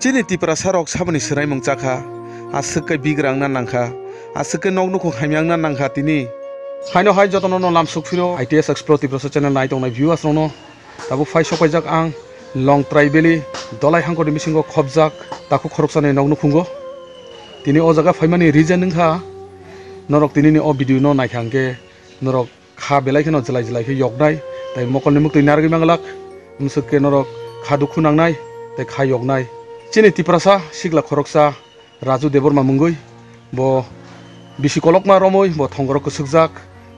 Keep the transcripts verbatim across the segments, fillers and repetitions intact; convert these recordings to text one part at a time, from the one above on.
Chini Tiprasa rok saboni swraimung chakha, aswk khe bigra wngna nangkha, aswk khe nok nukhung hamya wngna nangkha tini. Haino hai jotono no lamsuk phiro I T S Explore Tiprasa channel nai tongnai viewers rokno tabuk phai sok paijak ang Longtrai Valley Dolai Hangkor ni bisingo khobjak takhuk khoroksani nok nukhungo. Tini o jaga phaimani reason wngkha norok tini ni o video no naikha hwnkhe norok kha belai kheno jwlai jwlai khe yoknai, tei mokolni muktwi narwgwi manglak, mwswk khe norok kha dukhu nangnai tei kha yoknai. Chini Tiprasa sikla khoroksa Raju Debbarma mungwi, bo bisi kolokma romwi bo thongoro kwswkjak,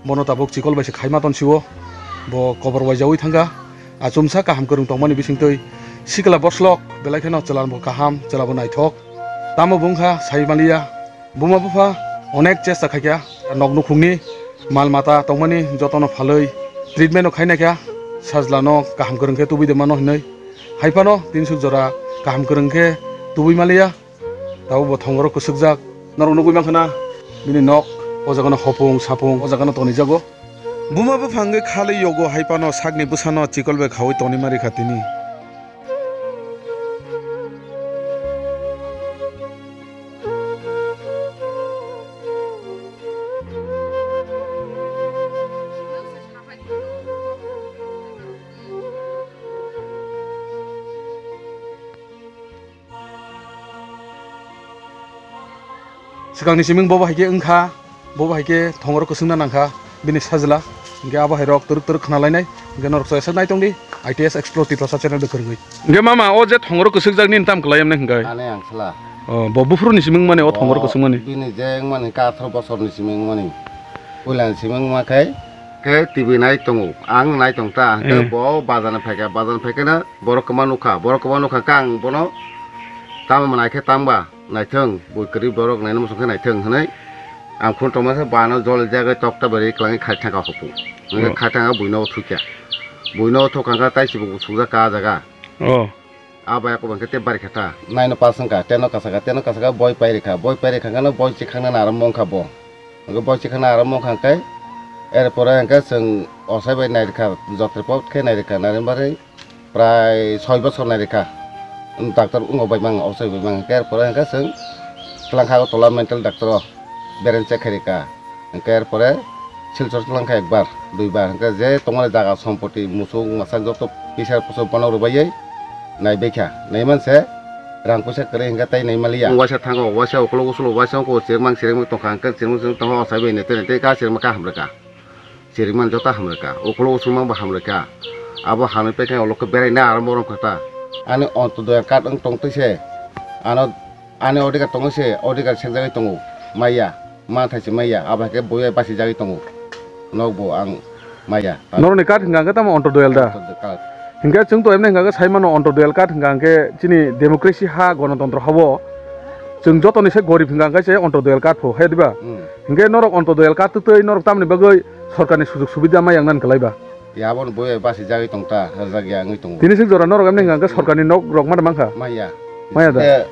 bono tabuk chikol bai se khaima tonsio, bo kobor waijaui thangkha. Achomsa kaham kwrwng tongmani bisingtwi sikla boslok belai kheno chwla bo kaham, chwla bo naithok, tamo bo wngkha sai maliya. Buma bupha onek chesta khaikha, nok nukhungni mal mata tongmani jotono phalwi treatment no khainaikha, sajlano kaham kwrwng khe tubui de mano hinwi. Haiphano tinsuk jora kaham kwrwng khe tubui maliya, tabuk bo thongoro kwswkjak. Norok nugui mankha na bini nok, o jagano hopung sapung o jagano tonijago. Buma bupha wngwi khalwi yogo, haiphano sakni bwsano chikol bai khaui tonwi ma rikha tini. Swkangni siming bobo hai khe wngkha, bobo hai khe thongoro kwswngna nangkha bini sajla, hwnkhe abo hai rok twrwk twrwk khna lainai, hwnkhe norok soyaswk nai tongdi I T S Explore Tiprasa channel bai kwrwngwi. Hwnkhe mama, o je thongoro kwswkjak nini tam kwlai emne hwnkhe? Ani ang sla. O, bo buphuru ni siming mani o thongoro kwswngmani? Bini je wngmani khe atharo bosor ni siming wngmani. Puila ni siming wngma khe, khe T V nai tongo, ang nai tong ta, hwnkhe bo bazar ni phaikha, bazar ni phaikhe no borok kwma nukha, borok kwma nukha khe ang bono tamo nai khe tang ba. Naithung, bui kwrwi borok naina muchung khe naithung hwnwi ang phone tongma khe bano jol jagwi tokta bai rwi kwlangwi khai thangkha hopung. Hwnkhe khai thangkha buino thukya. Buino thukha khe tai chibuk sukjak ka jaga. O. A bai ako bangkhe tei bari kha ta. Naino pass wngkha, teno kasaka, teno kasaka boi pai rikha, boi pai rikha khe no boi chikhangna arambo wngkha bo. Hwnkhe boi chikhangna arambo wngkha khe, er pore hwnkhe chwng osai bai nai rikha, jotri pot khe nai rikha, nai rimani bagwi Prai soi bosor nai rikha. Doctor wngma bai mang, osoi bai mang. Hwnkhe er pore hwnkhe chwng twlang kha Agartala mental doctor o, brain check khai rikha. Hwnkhe er pore Silchar twlang kha ekbar, duibar. Hwnkhe je tongmani jaga sompoti, musuk, mwsak joto pisar kusuk bono rwbaiwi nai baikha. Nai manse rang puisa kwrwi hwnkhe tai nai maliya. Waisa thango, waisa ukuluk usuluk, waisa ungkho chirmang chirmang tongkha, hwnkhe chirmang chirmang tongkha, osai bai nai tei nai tei ka chirmang ka hamrwkha. Chirikmani joto hamrwkha, ukulok usulmani bo hamrwkha. Abo hamrwi paikhe ulo khe beraina arambo romkha ta. Ani Antodoya card wng tong twi se, ano ani odhikar tongwi se, odhikar sekjagwi tongo, maya, manthai se maya, abo hai khe bui bai bachijagwi tongo. Nokbo ang maya. Norokni card hwnkha khe tamo Antodoya da? Antodoya card. Hwnkhe chwng to emne hwnkha khe sai mano Antodoya card hwnkha khe chini democracy ha, gonotontro ha-o chwng jotoni se gorib hwnkha khe se Antodoya card pho, hai diba? Hmm. Hwnkhe norok Antodoya card twtwi norok tamni bagwi sorkarni sujug subida ma yangnani kwlai ba? Ya, aboni bui bai bachijagwi tong ta, rwjak ya wngwi tongo. Tini sik jora norok emni hwnkha khe sorkarni nok rok ma mankha? Maya. Maya da? Hwnkhe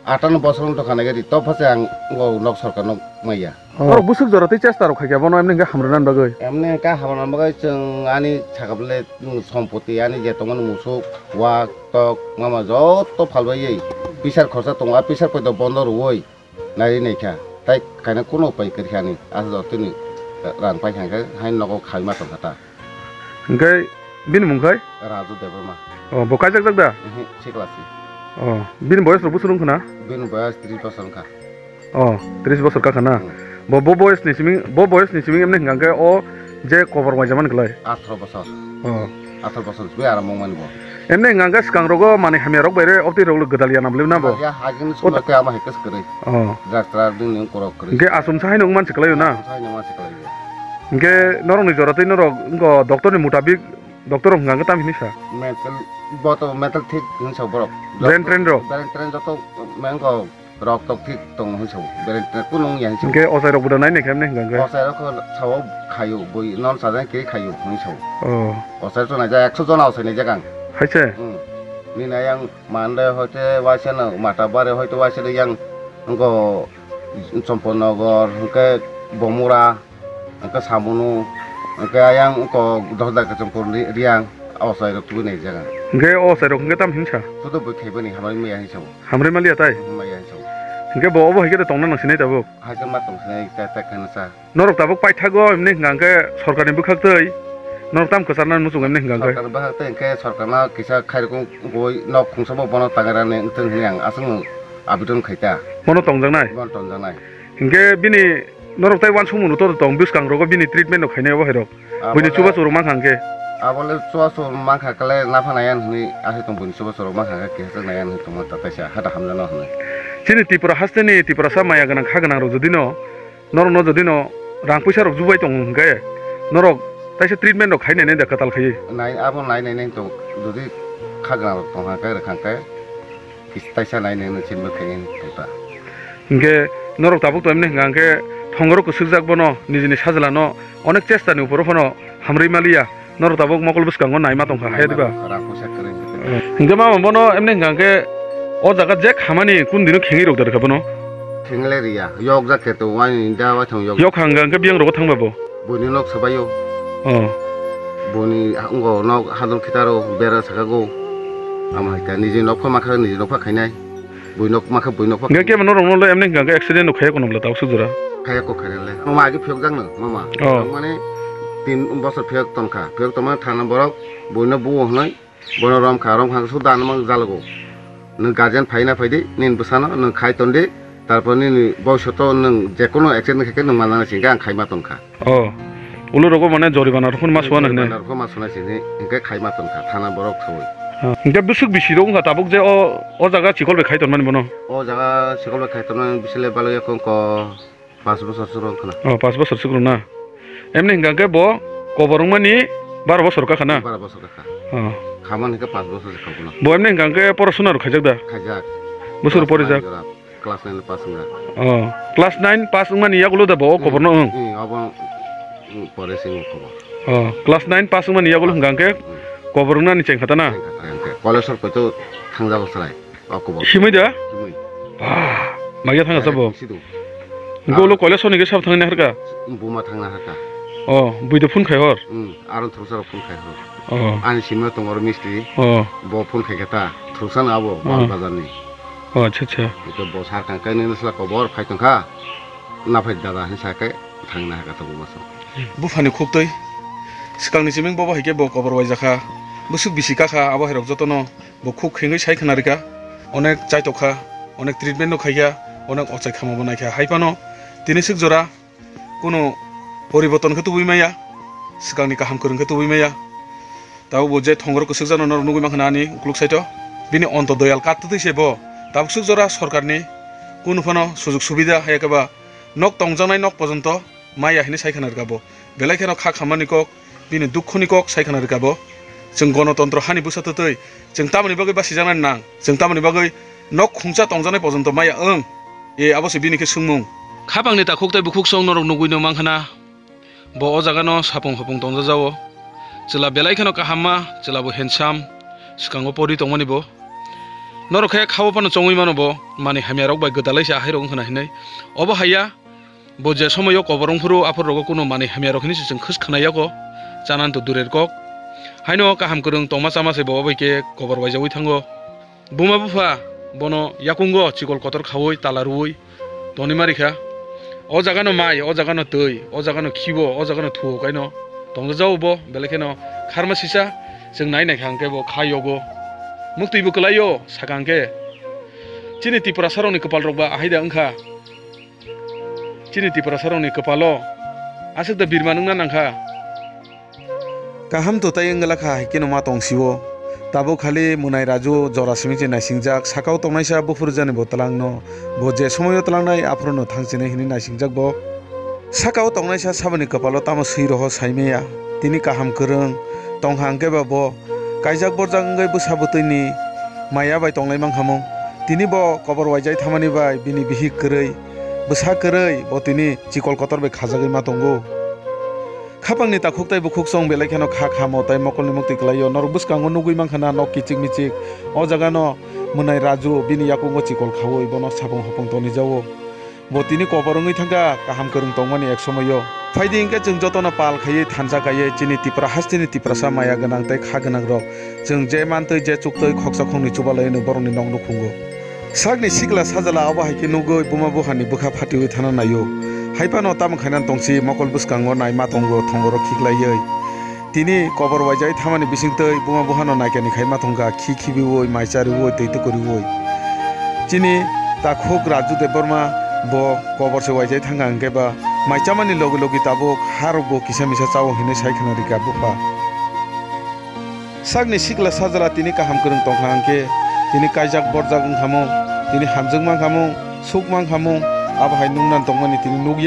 atano bosor wng tongkha nai gari, to phache ang o nok sorkar nok maya. Oh. Norok bwswk jora tei chesta rok khaikha bono emni hwnkhe hamrwnani bagwi? Emni hwnkhe hamrwnani bagwi chwng ani sakable sompoti, ani je tongmani musuk, wak, tok, mama joto phalbaiwi pisar khorsa tongo, a pisar poito bondo rwui. Nari naikha, tai kaina kuno upai kwrwikha ani, aswk jora tini rang paikha hwnkhe haino nogo khaima tongkha ta. Hwnkhe bini mung khai? Raju Debbarma. Oh, bo kaijak jak da? Ehe, sikla si. Oh, bini boyos rok bwswk wngkha na? Bini boyos tris bosor wngkha. Oh, tris bosor kakha na? Hmm. Bo, bo boyos ni siming, bo boyos ni siming emni hwnkha hwnkhe o je kobor waijak mani kwlai? Atharo bosor. Oh. Atharo bosor simi aram wng mani bo. Emni hwnkha hwnkhe swkang rogo manwi hamya rok bai re, obtwi rok le gwdal ya na bwlwi na bo? Ya, hagin sumai khe ama hai khe kwrwi. Oh. Drak trak ding ni korok kwrwi. Hwnkhe achomsa haino wng man se kwlai o na? Achomsa haino wng man se kwlai o. Hwnkhe norok ni jora tei norok wngkha doctor ni mutabik, doctor rok hwnkha hwnkhe tam hinwi sa? Mental, bo to mental thik hinwi sa borok. Brain train rok? Brain train joto mengko. Rok tok thik tong hwn sao, bereng kuno wngya hwn sao. Hwnkhe ochai rok bo da nai nai khe mani hwnkha hwnkhe? Ochai rok kho sao khaio, bui non sajak khe khaio hwn sao. Oh. Ochai rok naijak ekso jona ochai naijak ang. Hai se? Hmm. Nini ayang Mande hoite waisa no, Matabari hoite waisa no yang wngkha Chomponogor, hwnkhe Bomura. Hwnkhe samung nw, hwnkhe ayang wngkha dos dakhe chwng por ri-, riyang, a ochai rok tubui nai jaga. Hwnkhe o chairok hwnkhe tam hinsa? Joto bui khaibani hamari maya hinsa bo. Hamari maliya tai? Maya hinsa bo. Hwnkhe bo obo hai khe de tongna nang sinai tabuk? Hai khe ma tong sinai ta, ta khe nasa. Norok tabuk paithago emni hwnkha hwnkhe sorkarni bwkhak twi norok tam kwcharna muchung emni hwnkha hwnkhe? Sorkarni bwkhak twi hwnkhe sorkarno kisa khairokung goi nok khungsa bo bono tangairani wngthung hinwi ang aswkno abidon khai ta. Bono tongjaknai? Bono tongjaknai. Hwnkhe bini norok tai uansukmung rok to tong bwskangrogo bini treatment rok khainai obo hai rok? Buini chubachu rok mankha hwnkhe? Abole chubachu mankha kale napha naiyan hinwi asai tong buini chubachu rok mankha khe kisa naiyan hinwi tongma ta taisa hata hamjano hinwi. Chini Tripura hasteni Tiprasa maya gwnang kha gwnang rok jodi no norok no jodi no rang puisa rok jubai tong hwnkhe norok taisa treatment rok khai nainai da kwtal khaiwi? Nai abo nai nainai tong jodi kha gwnang rok tong hwnkhe rwkha hwnkhe. Kis taisa nai nai nai chinma khaini tongta. Hingke norok tabuk to emni hingka hingke thongoro kwswkjak bono nijini sajlano onek chesta ni uporo phano hamrwi maliya. Norok tabuk mokol bwskango naima tongkha, hai diba? Rang puisa kwrwi. Hingke mama bono emni hingka hingke o jaga je khamani kun dino khengwi rok da rwkha bono? Khengle riya, yokjak khe to wani da waithang yok. Yok hangka hingke biyang rogo thangba bo? Buini nok swbaio. Oh. Buini ha-, ungo nok hadol khitaro bera sakago. Amo hai khe niji nok pha makha niji nok pha khainai. Bui nok makha bui nok pha. Hingke khe norok no le emni hingka hingke accident no khaya kono bwla tabuk sujura. Khaya ko khainai le. Mama agi phiyok jak no mama. Oh. Mane tin bosor phiyok tongkha. Phiyok tongma thana borok buino buo hwnwi. Bono romkha, romkha suda nang jalago. Nwng guardian phaina phaidi, nini bwsano nwng khai tondi, tarpor nini boisoto nwng jekono accident khaikhe nwng manna singkhe ang khaima tonkha. Oh, ulo rogo mane jorimana rokho ma suana hine. Jorimana rokho ma suana sini, hingkhe khaima tonkha, thana borok sawi. Ah, hingkhe bwswk bisi rok wngkha tabuk je o, o jaga chikol bai khai tonmani bono? O jaga chikol bai khai tonmani bisile balwi kongko. Pas bosor swrwng khna. Oh, pas bosor swrwng na. Emni hingka khe bo kobor wngmani baro bosor kakha na? Baro bosor kakha. Oh. Khamani khe pas bosor se khamkuna. Bo emni hingka khe porosuna rok khaijak da? Khaijak. Bosor porijak? Class nine jora, class nine pass wngjak. Oh, class nine pass wngmani yagulo da bo o kobor no wng? Hmm, abo, hmm, pore se wng kobor. Oh, class nine pass wngmani yagulo hingka khe kobor wngnani chengkha ta na? Chengkha ta, hingkhe. College sor poito thangjago salai. O kobor. Simui da? Simui. Baa, magya thang asa bo. Sidi. Hingke ulo koila soni ke sab thangna harka? Buma thangna harka. Oh, bui do phone khai hor? Hmm, aro thongsa rok phone khai hor. Oh. Ani simui tongo oro mistri. Oh. Bo phone khai khe ta, thongsa no abo, oh, Bal Bazar ni. Oh, acha, acha. Hingke bo sar kang kai nini sla kobor phai tongkha. Na phai dada hin sa kai thangna harka to buma so. Buphani khuk twi. Swkang ni siming bobo hai khe bo kobor waijakha. Bwswk bisi kakha abo hai rok jotono. Bo khuk khengwi sai khna rikha, onek chaitok kha, onek treatment no khaikha, onek ochai khama bo naikha. Hai phano tini swk jora kunu poriborton khe tubui maya, swkangni kaham kwrwng khe tubui maya. Tabuk bo je thongor kwswk jano norok nugui mankha na ani ukluk side o. Bini onto doyal kattwtwi se bo tabuk swk jora sorkarni kunu phano sujug subida hai khe ba nok tongjaknai nok pojonto maya hinwi sai khna rwkha bo. Belai kheno kha khammani kok, bini dukhoni kok sai khna rwkha bo. Chwng gonotontro hani bwsa twtwi chwng tamoni bagwi basijaknani nang? Chwng tamoni bagwi nok khungsa tongjaknai pojonto maya wng? E abo se bini khe swngmung. Khapangni takhuk tei bukhuk song norok nugui no mankha na. Bo o jaga no sapung hopung tongjajao. Chwla belai kheno kahamma, chwla bo handsome, swkango pori tongmani bo. Norok khe khao phano chongwi mano bo, manwi hamya rok bai gwdalai se ahai rok wngkha na hinwi. Obo haiya, bo je somoio kobor wngphuru aphuru rogo kunu manwi hamya rok hinwi se chwng khwsk khna yago, chanani to durer kok. Haino kaham kwrwng tongma chama se bo bai khe kobor waijaui thango. Buma bupha bono yakungo chikol kotor khaui tala rwui tonwi ma rikha. O jaga no mai, o jaga no twi, o jaga no khibo, o jaga no thuo kaino tongjajao bo, belai kheno kharma sisa chwng nai naikha hwnkhe bo kha yogo. Muktwi bo kwlaio saka hwnkhe. Chini Tiprasa rokni kwpal rok ba ahai da wngkha. Chini Tiprasa rokni kwpalo aswk da birma wngna nangkha. Kaham to tai wngla kha, hai kheno ma tong sio. Tabuk khali Mwnai Raju jora simi se naisingjak, sakao tongnaisa buphuru jani bo twlangno. Bo je somoio twlangnai, aphuru no thangchinai hinwi naisingjak bo. Sakao tongnaisa saboni kwpalo tamo swi roho sai maya. Tini kaham kwrwng tongkha hwnkhe ba bo kaijak borjak wngwi bwsa bwtwini maya bai tonglai mankhamung. Tini bo kobor waijai thamani bai bini bihik kwrwi, bwsa kwrwi bo tini chikol kotor bai khajagwi ma tongo. Khapangni takhuk tei bukhuk song belai kheno kha khamo tei mokolni muktwi kwlaio. Norok bwskango nugwi mankha na nok kichik michik. O jaga no Mwnai Raju bini yakungo chikol khaui bono sapung hopung tonwi jao. Bo tini kobor wngwi thangkha kaham kwrwng tongmani ek somoio. Phaidi hwnkhe chwng jotono pal khaiwi thansa khaiwi chini Tipra hasteni Tiprasa maya gwnang tei kha gwnang rok. Chwng je mantwi je chuktwi khoksa khokni chubalaiwi borokni nok nukhungo. Sakni sikla sajla abo hai khe nugwi buma buhani bwkha phatiwi thana naio. Haiphano tamo khainani tongsi mokol bwskango naima tongo thongorok khiklaiwi. Tini kobor waijai thamani bisingtwi buma buhano naikani khaima thongkha, khi khibiwi, mai chariwi, twi tukuriwi. Chini takhuk Raju Debbarma bo kobor se waijai thangkha hwnkhe ba mai chamani logi logi tabuk harokbo kisa misa chao hinwi sai khna rikha bupha. Sakni sikla sajla tini kaham kwrwng tongkha hwnkhe tini kaijak borjak wngkhamung, tini hamjwk mankhamung, suk mankhamung, abo hai nuknani tongmani tini nukya.